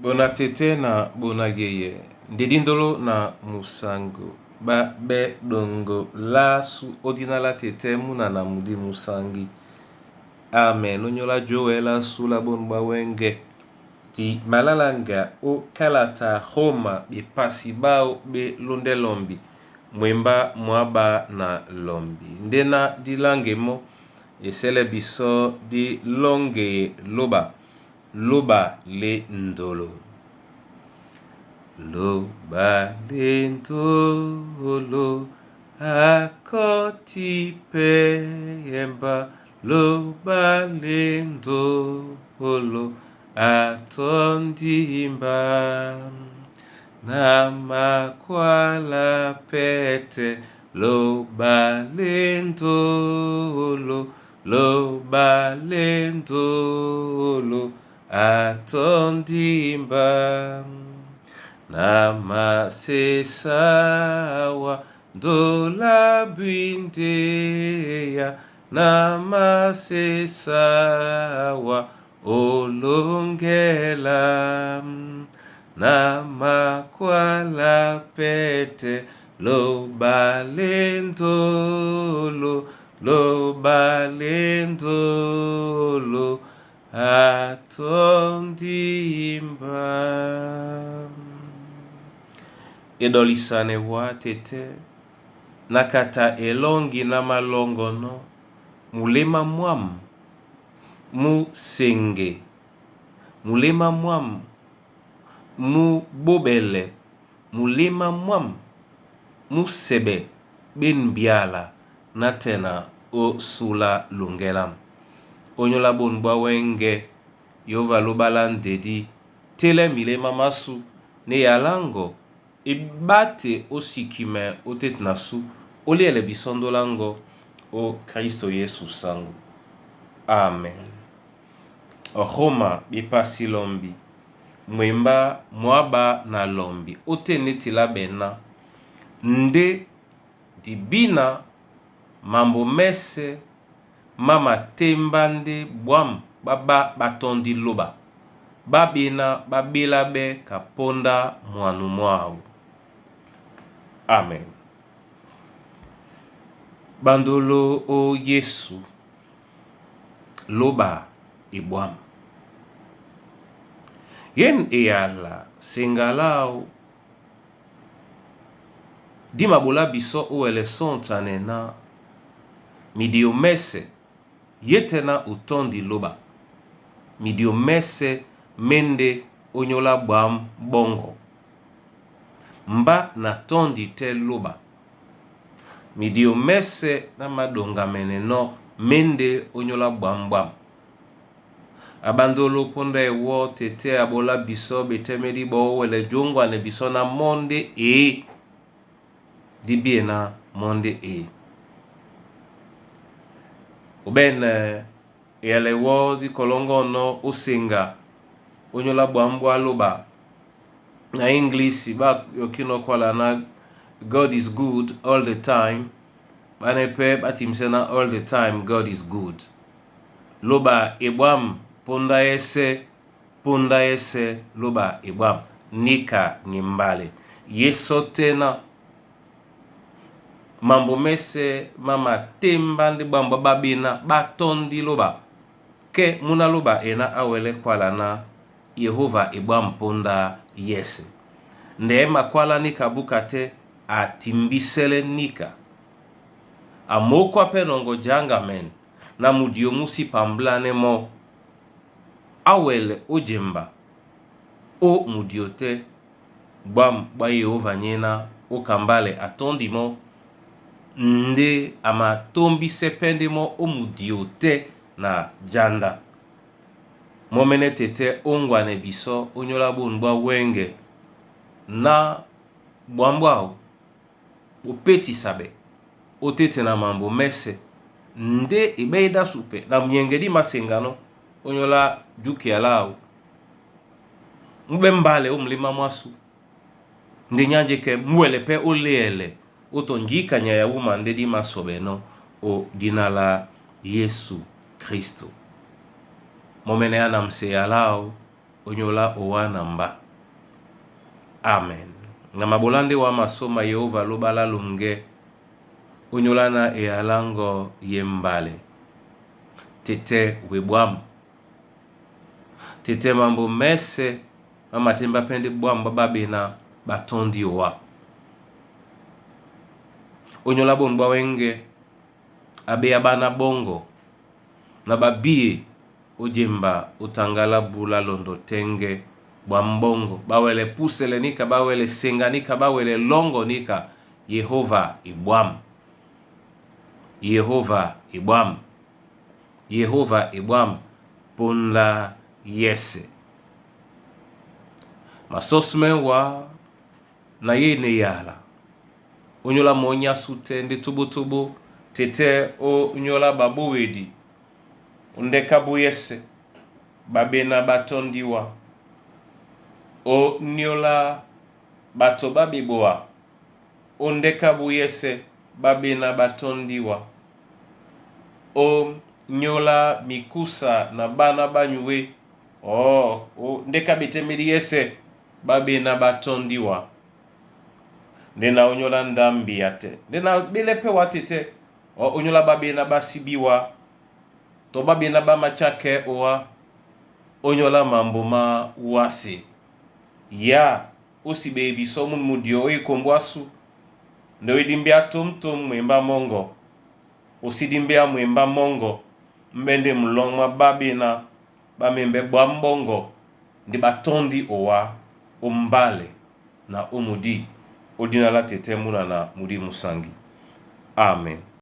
Bona tete na bona yeye ndedi ndolo na musango ba be dongo lasu odina la tete muna na mudi musangi. Amen. Onyola Joel asula bon ba wenge ti malalanga o kalata Roma bepasi bao be londe lombi mwemba mwaba na lombi ndena dilange mo esele biso di longe loba loba le ndolo loba le ndolo akoti pemba loba le ndolo atondimba na makwala pete loba le ndolo loba le ndolo atondimba na masesawa ndola bwindeya na masesawa olongela na makwala pete loba le ndolo loba le ndolo atondimba. Edolisane wa tete nakata elongi na malongono mulema mwam musenge mulema mwam mubobele mulema mwam musebe benbiala na tena osula longela onyola bon bwa wenge yova lobala ndedi tele milema masu ne yalango ebate osikime otete na su oliele bisondo lango o Kristo Yesu sango. Amen. Roma bipasi lombi mwemba mwaba na lombi ote neti la bena nde dibina mambo mese mama temba nde bwam baba batondi loba babena babela be kaponda mwanu mwao. Amen. Bandolo o Yesu loba ebwam yen eyala sengalao dimabola biso owele sontane na midio mese yetena otondi loba midio mese mende onyola bwam bongo mba na tondi te loba midio mese na madongamene no mende onyola bwam bwam abandolo ponda ewo tete abola biso betemeli bo wele jongwane biso na monde e dibie na monde e oben eyale wo di kolongo no osenga onyola bwambo aloba na English ba yokino kwala na God is good all the time bane pe batimse na all the time God is good loba ebwam ponda ese ponda ese loba ebwam nika nyimbale yeso tena mambo mese mama temba nde bwambo babena batondi loba ke muna loba ena awele kwala na Yehova ebwa mponda yese nde makwala nika buka te atimbisele nika amokwa pe nongo janga men na mudio musi pamblane mo awele ojemba o mudio te gbam gba Yehova nyena okambale atondi mo nde amatombise pende mo o mudio te na janda momene tete ongwane biso onyola bon bwa wenge na bwambwao opetisa be otete na mambo mese nde ebeida supe na mnyengedi masengano onyola juki alao mbe mbale o mlima mwasu nde nyanje ke mwele pe oleele otonjikanya ya uma nde di masobeno o dina la Yesu Kristo momene ana mse alao Onyolá owa na mbá. Amen. Na mabola nde wa masoma Yehova lobala lunge onyola na eyalango ye mbale. Tete webwam. Tete mambo mese mamatemba pende bwam bababena batondi owa. Onyola bon wenge abeya bana bongo na babie ojemba otangala bula londo tenge bwa mbongo bawele pusele nika bawele senga nika bawele longo nika Yehova ibwam. Yehova ibwam. Yehova ibwam punda yese. Masosme wa na ye ne yala. Onyola monya sute ndi tubutubu tete o nyola babuwedi. Ndeka buyese babena batondiwa. O nyola bato babiboa. Ondeka buyese babena batondiwa. O nyola mikusa na bana banyuwe. Oh, o ndeka bitemeli yese babena batondiwa. Ndena onyola ndambi ate. Ndena belepe watete. O onyola babena basibiwa. To babena bamachake owa. Onyola mambo ma wasi. Ya osibe biso mun mudio oikombwasu. Nde oidimbia tom mwemba mongo. Osidimbia mwemba mongo. Mbende mlongwa babena bamembe bwa mbongo ndi batondi owa ombale na omudi odinala tete muna na mudi musangi. Amen.